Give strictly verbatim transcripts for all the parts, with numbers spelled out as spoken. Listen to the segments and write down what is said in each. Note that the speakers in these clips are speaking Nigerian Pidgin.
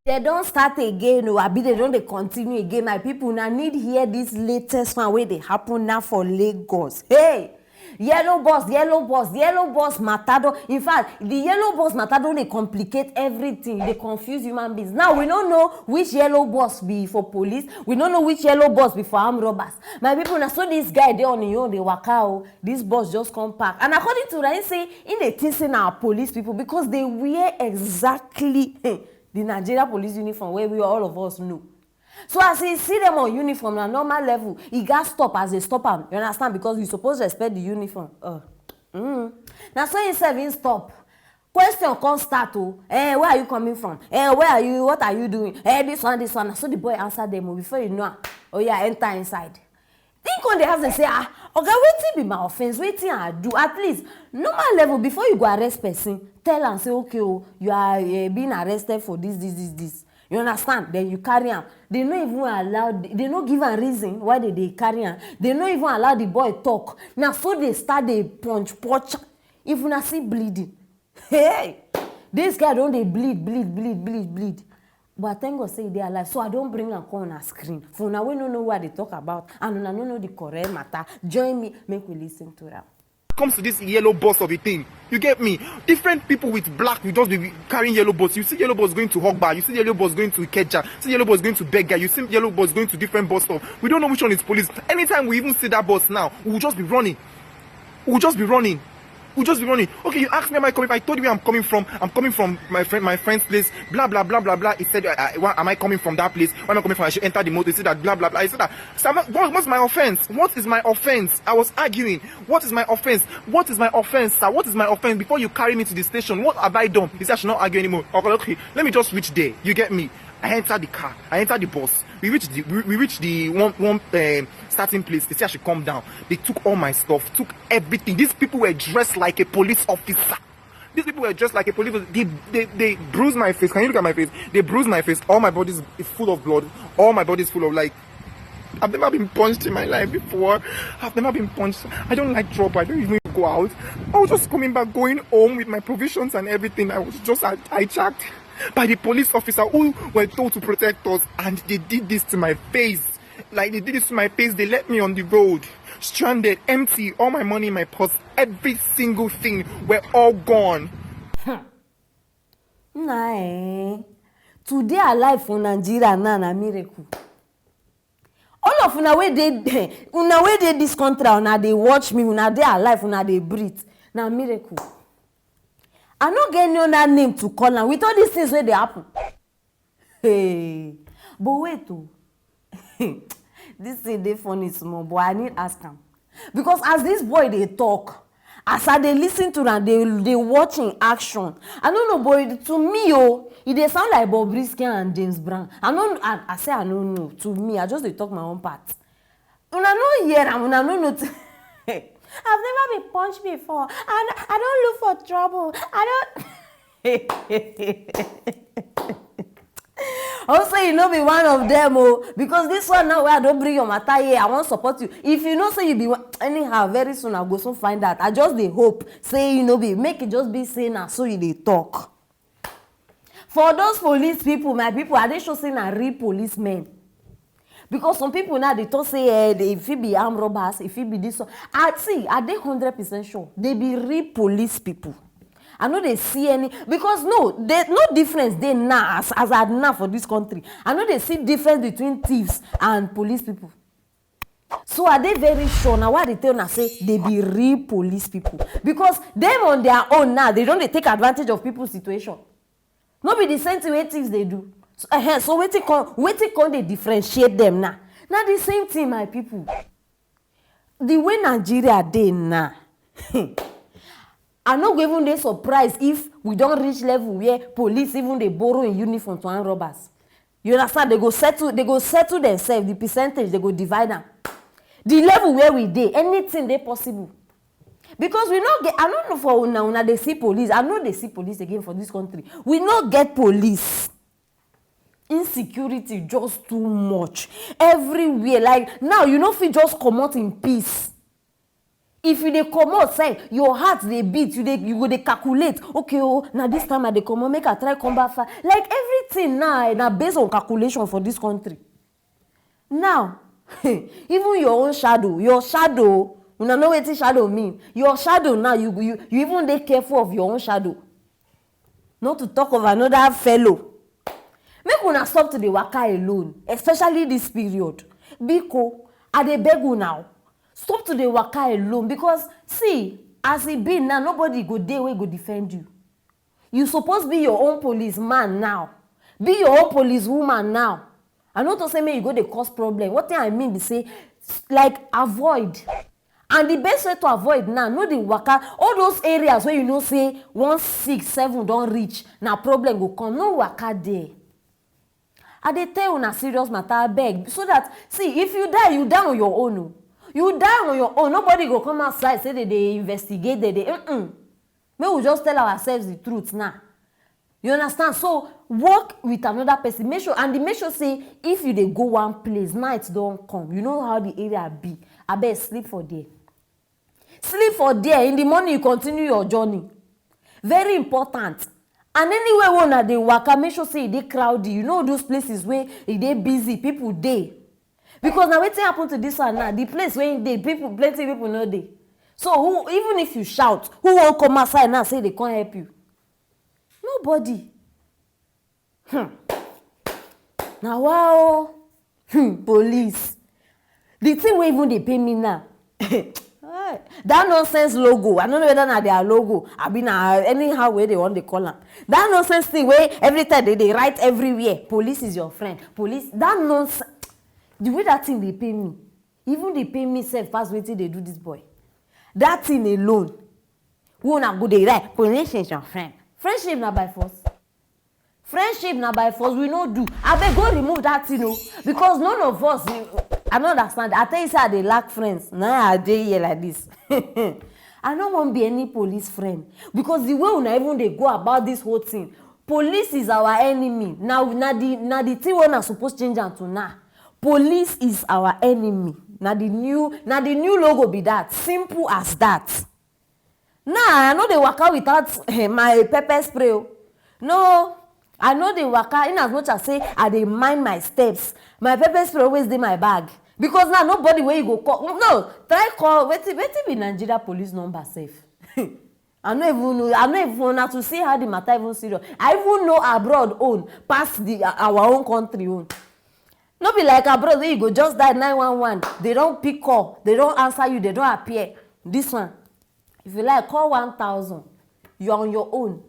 They don start again o, abi they don dey continue again? My people, una need hear this latest one wey dey happen now for Lagos. Hey! Yellow bus, yellow bus, yellow bus matter don. In fact, the yellow bus matter don dey complicate everything, dey confuse human beings. Now, we no know which yellow bus be for police, we no know which yellow bus be for armed robbers. My people, na so this guy dey on him own dey waka o. This bus just come park. And according to Ryan say, he dey think say na police people because they wear exactly the Nigeria police uniform wey we, all of us know. So as he see them on uniform, na normal level, he gats stop as they stop am. You understand? Because you suppose respect the uniform. Uh, mm. Na so himself he stop. Question come start o. Eh, where are you coming from? Eh, where are you? What are you doing? Eh, this one, this one. Na so the boy answer them o. Before you know am, oh yeah, enter inside. He come dey ask them say, ah, oga, wetin be my offence? Wetin I do? At least normal level, before you go arrest person, tell am say, okay o, you are eh, being arrested for this, this, this, this. You understand? Then you carry am. They no even allow, they no give am reason why they dey carry am. They no even allow the boy talk. Na so they start dey punch, punch. If una see bleeding, hey, this guy don dey bleed, bleed, bleed, bleed, bleed. But I thank God say he dey alive. So I don bring am come on screen. For una wey no know what I dey talk about, and una no know the correct matter, join me, make we listen to am. Comes to this yellow bus of a thing. You get me? Different people with black will just be carrying yellow bus. You see yellow bus going to Hogba. You see yellow bus going to Ikeja. You see yellow bus going to Bega. You see yellow bus going to different bus stop. We don't know which one is police. Anytime we even see that bus now, we will just be running. We will just be running. We'll just be running. Okay, you asked me, am I coming? I told you where I'm coming from. I'm coming from my friend, my friend's place. Blah blah blah blah blah. He said, uh, uh, why am I coming from that place? Why am I coming from? I should enter the motor. He said that blah blah blah. He said that. So I'm not- what, what's my offense? What is my offense? I was arguing. What is my offense? What is my offense, sir? What is my offense? Before you carry me to the station, what have I done? He said I should not argue anymore. Okay, okay. Let me just reach there. You get me? I enter the car. I enter the bus. We reach the we, we reach the one one um, starting place. They say I should come down. They took all my stuff, took everything. These people were dressed like a police officer. These people were dressed like a police. They, they they bruised my face. Can you look at my face? They bruised my face. All my body is full of blood. All my body is full of, like, I've never been punched in my life before. I've never been punched. I don't like trouble. I don't even go out. I was just coming back, going home with my provisions and everything. I was just hijacked by the police officer who were told to protect us, and they did this to my face. Like, they did this to my face. They left me on the road, stranded, empty. All my money in my purse, every single thing, were all gone. Nah, eh. To dey alive for Nigeria now na miracle. All of una wey dey una wey dey this country, una dey watch me, una dey alive, una dey breathe, na miracle. I no get any other name to call am with all these things wey dey happen. Hey, but wait o, this thing dey funny small, but I need ask am, because as this boy dey talk, as I dey listen to am, dey dey watch im action, I no know, but to me o, e dey sound like Bobrisky and James Brown. I no I, I say I no know. To me, I just dey talk my own part. Una no hear am, una no know. I've never been punched before. I, I don't look for trouble. I don't. Also, you no be one of them o, because this one now wey I don bring your matter here, I wan support you. If you know say you be one, anyhow, very soon I go soon find out. I just dey hope say you no be, make e just be say na so you dey talk. For those police people, my people, I dey sure say na real policemen. Because some people now dey talk say eh, they fit be armed robbers, e fit be this one. I see, I dey hundred percent sure they be real police people. I no dey see any, because no, there no difference dey now as as I now for this country. I no dey see difference between thieves and police people. So I dey very sure na why I dey tell una say they be real police people, because them on their own now, they don dey take advantage of people's situation. No be the same thing wey thieves dey do. So, uh, so wetin come wetin come dey differentiate them now? Na the same thing, my people. The way Nigeria dey now, I no go even dey surprised if we don reach level where police even dey borrow in uniform to armed robbers. You understand? They go settle, they go settle themselves. The percentage, they go divide am. The level where we dey, anything dey possible. Because we no get, I no know for una, una dey see police. I no dey see police again for this country. We no get police. Insecurity just too much everywhere. Like now, you no fit just comot in peace. If you dey comot sef, your heart dey beat, you dey, you go dey calculate, okay o, na this time I dey comot, make I try come back far. Like, everything now na based on calculation for this country. Now, even your own shadow, your shadow, una know wetin shadow mean? Your shadow now, you, you, you even dey careful of your own shadow. Not to talk of another fellow. Make una stop to dey waka alone, especially this period. Biko, I dey beg una o, stop to dey waka alone, because see, as e be now, nobody go dey wey go defend you. You suppose be your own policeman now. Be your own policewoman now. I no talk say make you go dey cause problem. What thing I mean be say, like, avoid. And the best way to avoid now, no dey waka all those areas wey you know say one six seven don reach, na problem go come. No waka there. I dey tell una serious matter, abeg. So that, see, if you die, you die on your own o. You die on your own. Nobody go come outside say they dey investigate, they dey, mm-mm. Make we just tell ourselves the truth now. You understand? So work with another person. Make sure, and make sure say if you dey go one place, night don come, you know how the area be. Abeg, sleep for there. Sleep for there. In the morning, you continue your journey. Very important. And anywhere wey una dey waka, make sure say e dey crowded. You know those places wey e dey busy, people dey. Because na wetin happen to this one now. The place wey e dey, people, plenty people no dey. So who, even if you shout, who wan come outside now say they come help you? Nobody. Hmm. Na wa o. Hmm, police. The thing wey even dey pain me now. Hey, that nonsense logo, I no know whether na their logo, abi na anyhow wey they wan dey call am. That nonsense thing wey every time they dey write everywhere, "Police is your friend." Police, that nonsense. The way that thing dey pain me, even dey pain me sef pass wetin dey do this boy. That thing alone, wey una go dey write, "Police is your friend." Friendship na by force. Friendship na by force, we no do. Abeg, go remove that thing o, because none of us, I no understand. I tell you say I dey lack friends, na I dey here like this. I no wan be any police friend, because the way una even dey go about this whole thing, police is our enemy. Na, na the, na the thing wey una suppose change am to now. Police is our enemy. Na the new, na the new logo be that. Simple as that. Now, I no dey waka without, eh, my pepper spray o. No, I no dey waka, in as much as say I dey mind my steps. My pepper spray always dey my bag. Because now, nobody wey you go call. No, try call, wetin, wetin be Nigeria police number sef? I no even know. I no even, una to see how the matter even serious. I even know abroad own pass the, our own country own. No be like abroad wey you go just dial nine one one, they don pick call, they don answer you, they don appear. This one, if you like, call one thousand, you are on your own.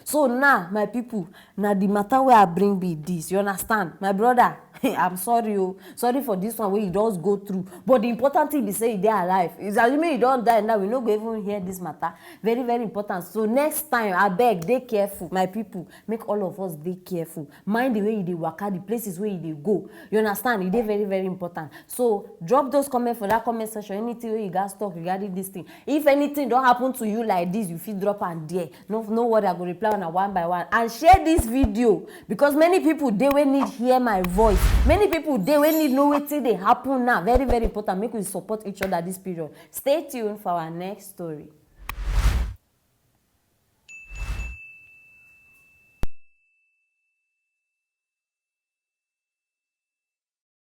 So now, my people, na the matter wey I bring be this. You understand? My brother, I'm sorry o. Sorry for this one wey you just go through. But the important thing be say you dey alive. It's assuming you don die now, we no go even hear this matter. Very, very important. So next time, abeg, dey careful, my people. Make all of us dey careful. Mind the way you dey waka, the places wey you dey go. You understand? E dey very, very important. So drop those comments for that comment section. Anything wey you gats talk regarding this thing. If anything don happen to you like this, you fit drop am there. No, no worry, I go reply una one by one. And share this video, because many people dey wey need hear my voice. Many people dey wey need know wetin dey happen now. Very, very important. Make we support each other this period. Stay tuned for our next story.